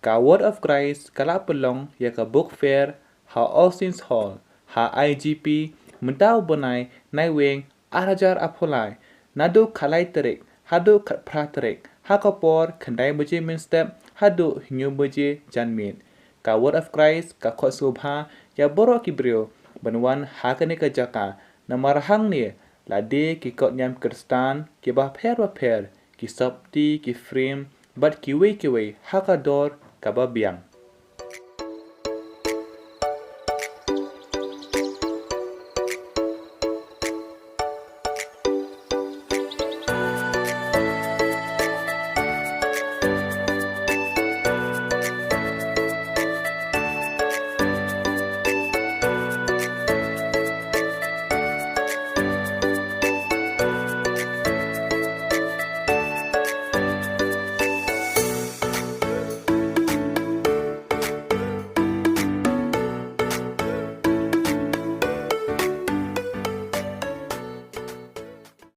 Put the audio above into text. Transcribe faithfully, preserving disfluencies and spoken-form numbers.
Ka Word of Christ ka la pynlong ïa ka Book Fair ha All Saints Hall, ha I G P, mynta u bnai Naiwieng ar hajar arphew lai, naduh khatlai tarik haduh khatphra tarik, ha ka por khyndai baje mynstep haduh hynñiew baje janmiet. Ka Word of Christ ka khot sngewbha ïa baroh ki briew ban wan ha kane ka jaka, namar hangne la die ki kot niam Khristan kiba pher bapher, ki sopti, ki frame, bad kiwei kiwei ha ka dor kaba biang.